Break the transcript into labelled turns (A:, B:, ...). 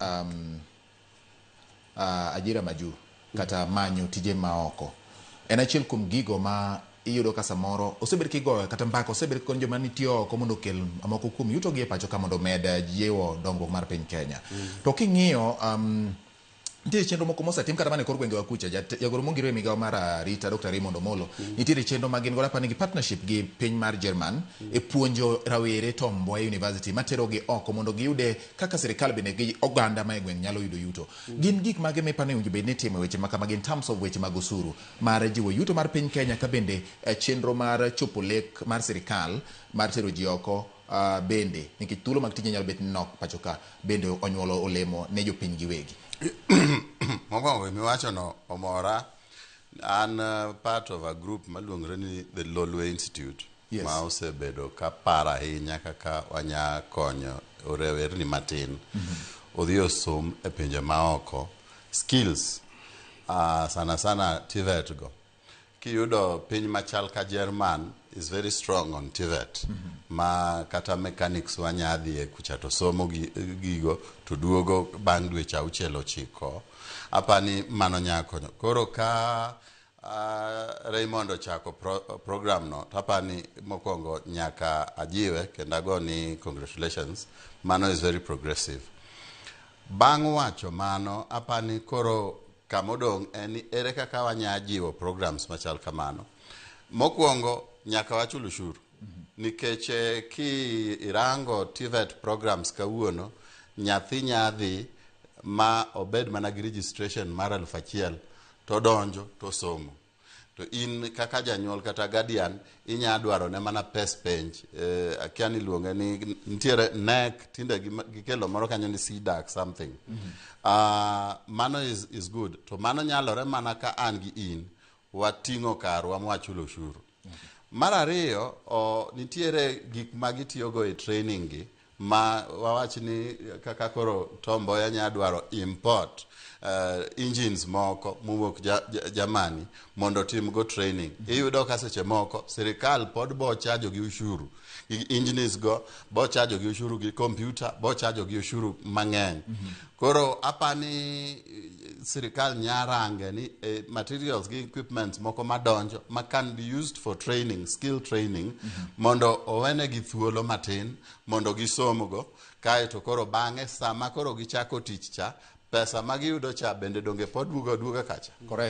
A: ni ajira majuu kata manyo tije maoko en achiel kuom gigo ma iyudo ka samoro osebed kigoyo kata mbaka, osebed kikonyo joma nitie oko mondo okel moko kuom yutogi e pacho ka mondo omed jiwo dongruok mar piny Kenya. To king'iyo nitiere chenro moko mosetim kata mana e kor gwengewa kucha. Jagoro mongiro e migawo mar arita, Dr. Raymond Omolo, nitiere chenro ma gin godo, apani gi partnership gi piny mar Jerman, e puonjo rawere Tom Mboya University materogi oko mondo giyude kaka sirikal bende gi oganda ma e gweng' nyalo yudo yuto. Gin gik mage mipani owinjo bed ni itimo e weche ma kamagi in terms of weche mag osuru mar jiwo yuto mar piny Kenya, ka bende chenro mar chopo lek mar sirikal mar tero ji oko, bende nikech thuolo mag tije nyalo bet ni nok pacho ka, bende onyuolo olemo ne jopiny giwegi?
B: Mokwongo, gimiwachono omora. An part of a group maluongore ni the Lolwe Institute ma osebedo ka paro ahinya kaka wanya konyo rowerni matin odhi osom e pinje maoko, skills, sana sana TVET go. Kiyudo piny machal ka German is very strong on TVET, ma kata mechanics wanya dhiye kucha to somo gigo to duogo bang' dweche 6, 9. Apani mano nya konyo. Koro ka Raymond ochako program no, to apani mokwongo nyaka ajiwe kendo ago ni congratulations. Mano is very progressive. Bang' wacho mano, apani koro kamodong' en ni ere kaka wanya jiwo programs machal kamano. Mokwongo, nyaka wachul ushuru nikech ki irango TVET programs kawuono, nyathi nyadhi ma obed mana gi registration mar 1000 to donjo to somo, to in kaka janyuol kata guardian inya dwaro ne mana pes penj. Akia ni iluonge ni nitiere KNEC, tinde gikelo moro kanyo ni CDACC something. Mano is good, to mano nyalore mana ka an gi in wating'o karwa mwachulo ushuru. Mar ariyo, nitiere gik ma gitiyogo e training gi, ma wawach ni kaka koro Tom Mboya nya dwaro import engines moko mowuok Germany mondo otimgo training. Iyudo ka seche moko sirikal pod bo chajo gi ushuru gi engines go, bo chajo gi ushuru gi computer, bo chajo gi ushuru mang'eny. Koro apani sirikal nya range ni materials gi equipment moko madonjo ma can be used for training, skill training, mondo owenegi thuolo matin mondo gisomgo, kaeto koro bang'e sama koro gichako tich cha, pesa ma giyudo cha bende donge pod duogo aduoga kacha.
A: Correct.